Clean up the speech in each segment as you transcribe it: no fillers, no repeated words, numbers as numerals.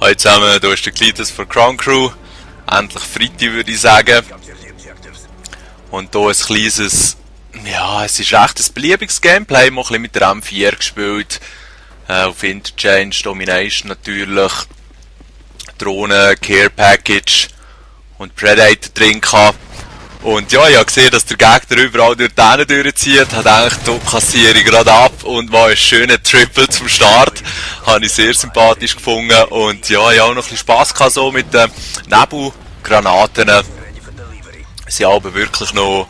Hallo zusammen, hier ist der Glieders von Crown Crew. Endlich Freitag, würde ich sagen. Und hier ein kleines, ja, es ist echt ein beliebiges Gameplay. Ich habe ein bisschen mit der M4 gespielt. Auf Interchange, Domination natürlich. Drohne, Care Package und Predator drin gehabt. Und ja, ich habe gesehen, dass der Gegner überall durch die Hähne durchzieht, hat eigentlich die Kassierung gerade ab und war ein schöner Triple zum Start. Habe ich sehr sympathisch gefunden und ja, ich habe auch noch ein bisschen Spass gehabt so mit den Nebelgranaten. Sie sind aber wirklich noch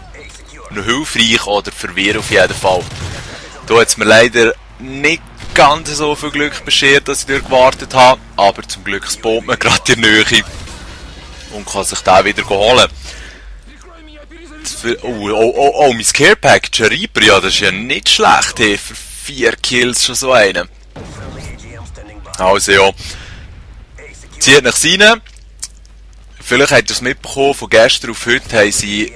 hilfreich oder verwirrend auf jeden Fall. Da hat es mir leider nicht ganz so viel Glück beschert, dass ich durchgewartet habe, aber zum Glück spawnt man gerade in der Nähe und kann sich da wieder holen. Oh, mein Care Package, ein Reaper, ja, das ist ja nicht schlecht, hey, für 4 Kills schon so einen. Also ja, zieht nach rein. Vielleicht habt ihr es mitbekommen, von gestern auf heute haben sie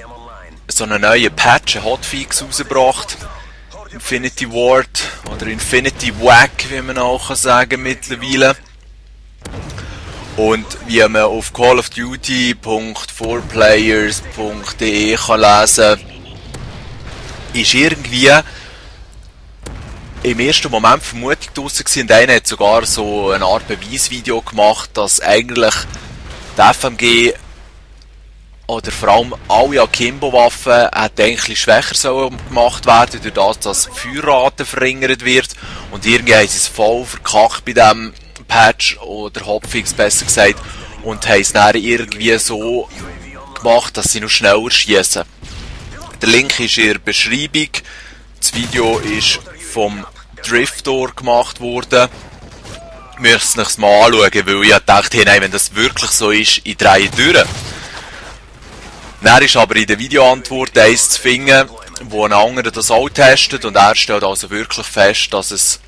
so einen neuen Patch, einen Hotfix rausgebracht. Infinity Ward oder Infinity Wack, wie man auch sagen kann mittlerweile. Und wie man auf callofduty.4players.de kann lesen, ist irgendwie im ersten Moment Vermutung draussen gewesen, und einer hat sogar so eine Art Beweisvideo gemacht, dass eigentlich die FMG oder vor allem alle Akimbo-Waffen eigentlich schwächer sollen gemacht werden, durch das, dass die Feuerrate verringert wird. Und irgendwie haben sie es voll verkackt bei diesem Patch oder Hotfix besser gesagt und haben es dann irgendwie so gemacht, dass sie noch schneller schießen. Der Link ist in der Beschreibung. Das Video ist vom Driftor gemacht worden. Müsst ihr es mal anschauen, weil ich dachte, hey, nein, wenn das wirklich so ist, ich drehe durch. Dann ist aber in der Videoantwort eins zu finden, wo ein anderer das auch testet und er stellt also wirklich fest, dass es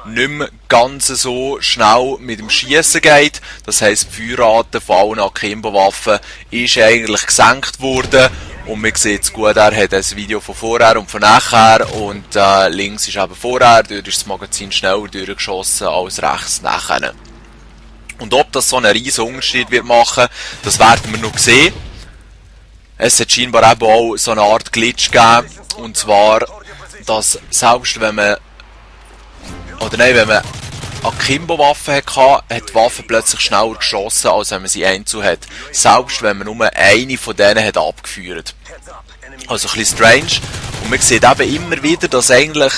nicht mehr ganz so schnell mit dem Schießen geht. Das heisst, die Feuerrate von allen Akimbo-Waffen ist eigentlich gesenkt worden. Und man sieht es gut, er hat ein Video von vorher und von nachher. Und links ist eben vorher, dort ist das Magazin schneller durchgeschossen als rechts nachher. Und ob das so einen riesen Unterschied wird machen, das werden wir noch sehen. Es hat scheinbar eben auch so eine Art Glitch gegeben. Und zwar, dass selbst wenn man wenn man Akimbo-Waffen hatte, hat die Waffe plötzlich schneller geschossen, als wenn man sie einzeln hat. Selbst wenn man nur eine von denen hat abgeführt. Also ein bisschen strange. Und man sieht eben immer wieder, dass eigentlich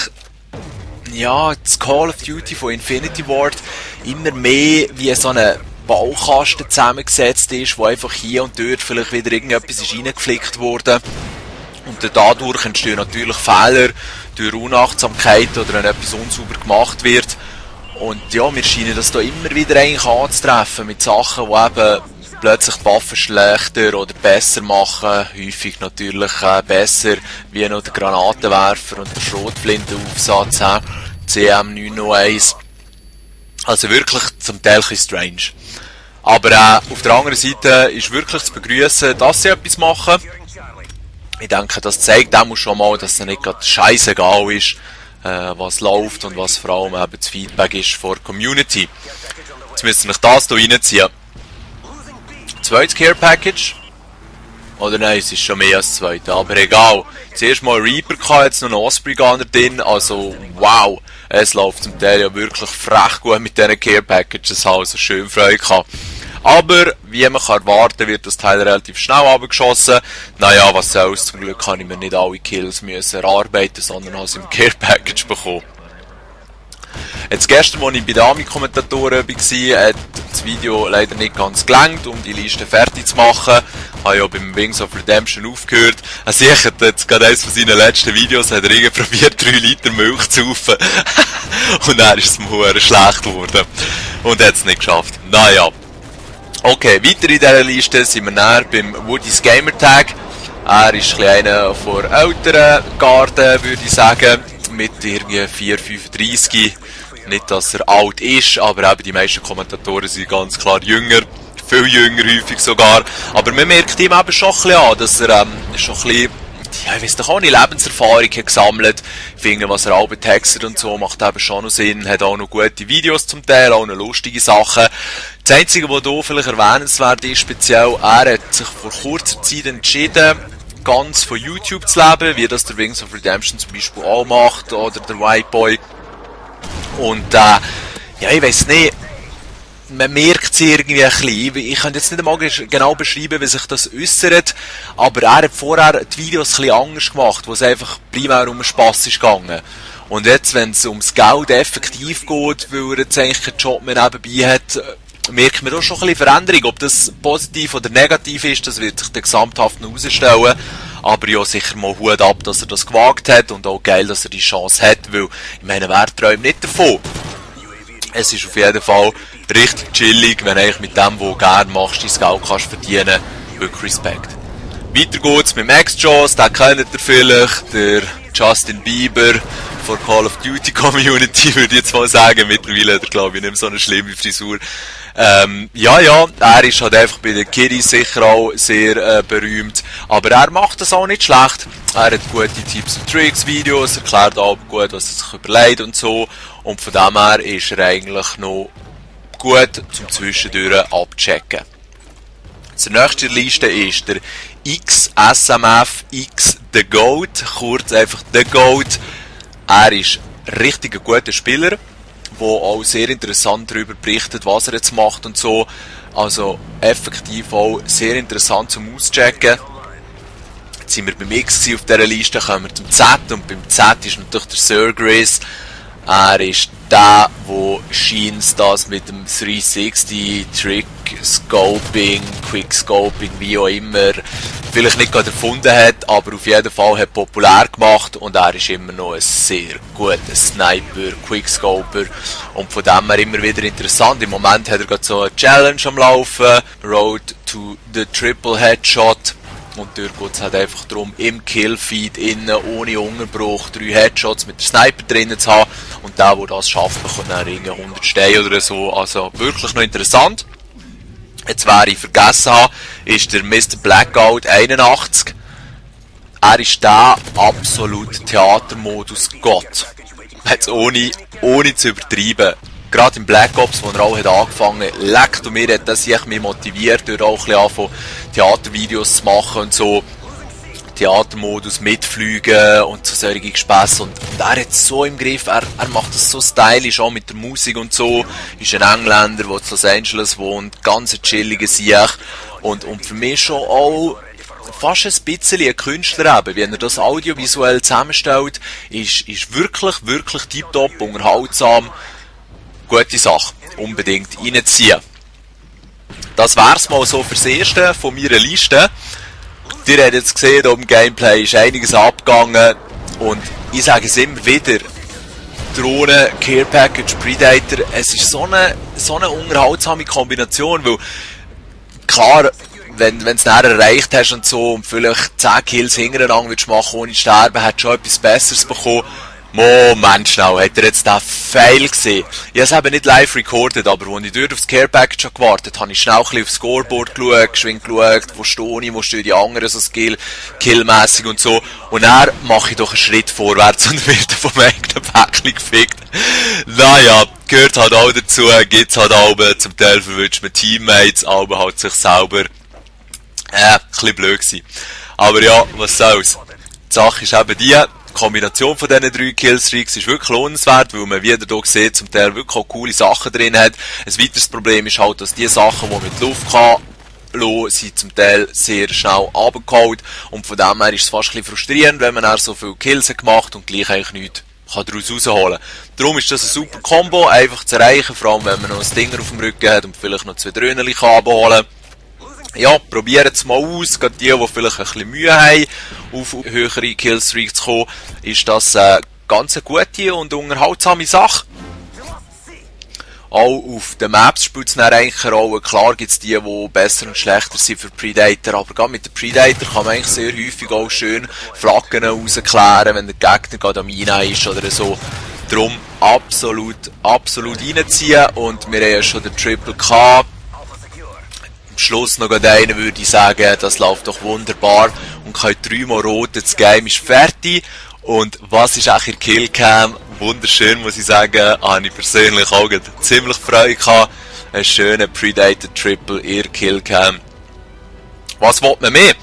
ja, das Call of Duty von Infinity Ward immer mehr wie so eine Baukasten zusammengesetzt ist, wo einfach hier und dort vielleicht wieder irgendetwas ist reingeflickt wurde. Und dadurch entstehen natürlich Fehler durch Unachtsamkeit oder wenn etwas unsauber gemacht wird. Und ja, wir scheinen das da immer wieder eigentlich anzutreffen mit Sachen, die eben plötzlich die Waffen schlechter oder besser machen. Häufig natürlich besser, wie noch der Granatenwerfer und der Schrotflintenaufsatz, CM901. Also wirklich zum Teil ein bisschen strange. Aber auf der anderen Seite ist wirklich zu begrüßen, dass sie etwas machen. Ich denke, das zeigt auch schon mal, dass es nicht gerade scheißegal ist, was läuft und was vor allem eben das Feedback ist von der Community. Jetzt müsst ihr euch das hier reinziehen. Zweites Care Package. Oder nein, es ist schon mehr als das zweite, aber egal. Zuerst mal Reaper gehabt, jetzt noch ein Osprey Gunner drin, also wow. Es läuft zum Teil ja wirklich frech gut mit diesen Care Packages, also schön Freude gehabt. Aber, wie man kann erwarten, wird das Teil relativ schnell abgeschossen. Naja, was soll's, zum Glück kann ich mir nicht alle Kills erarbeiten, sondern habe sie im Care Package bekommen. Jetzt gestern, als ich bei der Ami-Kommentatoren war, hat das Video leider nicht ganz gelangt, um die Liste fertig zu machen. Ich habe ja beim Wings of Redemption aufgehört. Also ich hatte jetzt gerade eines von seinen letzten Videos, hat er irgendwie probiert, 3 Liter Milch zu saufen. Und dann ist es mir schlecht geworden. Und hat es nicht geschafft. Naja. Okay, weiter in dieser Liste sind wir näher beim Woody's Gamertag. Er ist einer der älteren Garden, würde ich sagen, mit irgendwie 4,35. Nicht, dass er alt ist, aber eben die meisten Kommentatoren sind ganz klar jünger. Viel jünger häufig sogar. Aber man merkt ihm eben schon ein bisschen an, dass er schon ein bisschen ja, ich weiss doch auch nicht, Lebenserfahrung hat gesammelt. Ich finde, was er auch textet und so, macht eben schon noch Sinn, hat auch noch gute Videos zum Teil, auch noch lustige Sachen. Das Einzige, was hier vielleicht erwähnenswert ist, speziell, er hat sich vor kurzer Zeit entschieden, ganz von YouTube zu leben, wie das der Wings of Redemption zum Beispiel auch macht, oder der White Boy. Und ja, ich weiss nicht, man merkt es irgendwie ein bisschen. Ich kann jetzt nicht einmal genau beschreiben, wie sich das äußert, aber er hat vorher die Videos ein bisschen anders gemacht, wo es einfach primär um den Spass ist gegangen. Und jetzt, wenn es ums Geld effektiv geht, weil er jetzt eigentlich keinen Job mehr nebenbei hat, merkt man da schon ein bisschen Veränderung. Ob das positiv oder negativ ist, das wird sich der gesamthaft noch herausstellen. Aber ja, sicher mal Hut ab, dass er das gewagt hat und auch geil, dass er die Chance hat, weil, ich meine, wer träumt nicht davon? Es ist auf jeden Fall richtig chillig, wenn du mit dem, was du gerne machst, dein Geld kannst verdienen. Wirklich Respekt. Weiter geht's mit Max Jones, den kennt ihr vielleicht, der Justin Bieber von Call of Duty Community, würde ich jetzt mal sagen. Mittlerweile hat er, glaube ich, nicht mehr so eine schlimme Frisur. Ja, er ist halt einfach bei den Kiddies sicher auch sehr berühmt, aber er macht das auch nicht schlecht. Er hat gute Tipps und Tricks, Videos, erklärt auch gut, was er sich überlegt und so, und von dem her ist er eigentlich noch gut zum Zwischendurch abchecken. Die nächste Liste ist der XSMF X The Goat, kurz einfach The Goat. Er ist richtig ein guter Spieler, der auch sehr interessant darüber berichtet, was er jetzt macht und so. Also effektiv auch sehr interessant zum Auschecken. Jetzt sind wir beim X auf dieser Liste, kommen wir zum Z, und beim Z ist natürlich der Sir Gris. Er ist der scheint das mit dem 360 Trick Scoping, Quick Scoping, wie auch immer, vielleicht nicht gerade erfunden hat, aber auf jeden Fall hat populär gemacht, und er ist immer noch ein sehr guter Sniper, Quickscoper, und von dem her immer wieder interessant. Im Moment hat er gerade so eine Challenge am Laufen, Road to the Triple Headshot. Und dort geht es halt einfach darum, im Killfeed innen, ohne Unterbruch, 3 Headshots mit der Sniper drinnen zu haben. Und der das schafft, bekommt dann 100 Steine oder so. Also wirklich noch interessant. Jetzt, wer ich vergessen habe, ist der Mr. Blackout 81. Er ist der absolute Theatermodus Gott. Jetzt ohne zu übertreiben. Gerade im Black Ops, wo er auch hat angefangen, leckt, und mir hat das mich motiviert, dort auch ein bisschen anfangen, Theatervideos zu machen und so, Theatermodus mitfliegen und so solche Gespässe, und er hat es so im Griff, er macht das so stylisch, auch mit der Musik und so, ist ein Engländer, der in Los Angeles wohnt, ganz ein chilliger Sieg, und für mich schon auch fast ein bisschen ein Künstler eben, wie er das audiovisuell zusammenstellt, ist wirklich tiptop, unterhaltsam. Gute Sache, unbedingt reinziehen. Das wär's mal so fürs Erste von meiner Liste. Ihr habt jetzt gesehen, da im Gameplay ist einiges abgegangen, und ich sage es immer wieder, Drohne, Care Package, Predator, es ist so eine unterhaltsame Kombination, weil klar, wenn du es nachher erreicht hast und so, und vielleicht 10 Kills hintereinander willst machen ohne zu sterben, hättest du schon etwas Besseres bekommen. Moment schnell, hat er jetzt den Fail gesehen? Ich habe es eben nicht live recorded, aber als ich dort aufs Care Package schon gewartet habe, ich schnell ein bisschen aufs Scoreboard geschaut, geschwind geschaut, wo stehe ich, wo stehen die anderen so Killmässig und so. Und dann mache ich doch einen Schritt vorwärts und werde vom eigenen Päckchen gefickt. Naja, gehört halt auch dazu, gibt's halt auch, zum Teil verwünscht man Teammates, aber halt sich selber. Ein bisschen blöd gewesen. Aber ja, was soll's. Die Sache ist eben die Kombination von diesen 3 Killstreaks ist wirklich lohnenswert, weil man wieder hier sieht, zum Teil wirklich auch coole Sachen drin hat. Ein weiteres Problem ist halt, dass die Sachen, die mit Luft kann, sind zum Teil sehr schnell runtergeholt, und von dem her ist es fast ein bisschen frustrierend, wenn man dann so viele Kills hat gemacht und gleich eigentlich nichts daraus rausholen. Darum ist das ein super Combo, einfach zu erreichen, vor allem wenn man noch ein Dinger auf dem Rücken hat und vielleicht noch 2 Dröhnchen abholen kann. Ja, probiert es mal aus, gerade die vielleicht ein bisschen Mühe haben, auf höhere Killstreaks zu kommen, ist das eine ganz gute und unterhaltsame Sache. Auch auf den Maps spielt es dann eigentlich eine Rolle. Klar gibt es die besser und schlechter sind für Predator, aber gerade mit den Predator kann man eigentlich sehr häufig auch schön Flaggen rausklären, wenn der Gegner gerade am Einnehmen ist oder so. Darum absolut reinziehen, und wir haben ja schon den Triple K. Schluss noch einen, würde ich sagen, das läuft doch wunderbar, und könnt 3-mal roten, das Game ist fertig. Und was ist auch in Killcam? Wunderschön, muss ich sagen, habe ich persönlich auch ziemlich Freude gehabt. Ein schöner Predator Triple in Killcam. Was will man mehr?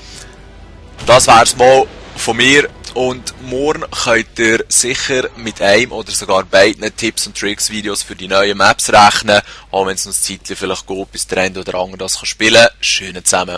Das wär's mal von mir. Und morgen könnt ihr sicher mit einem oder sogar beiden Tipps und Tricks Videos für die neuen Maps rechnen. Auch wenn es noch ein Zeitchen vielleicht geht, bis der eine oder andere das spielen kann. Schönen zusammen.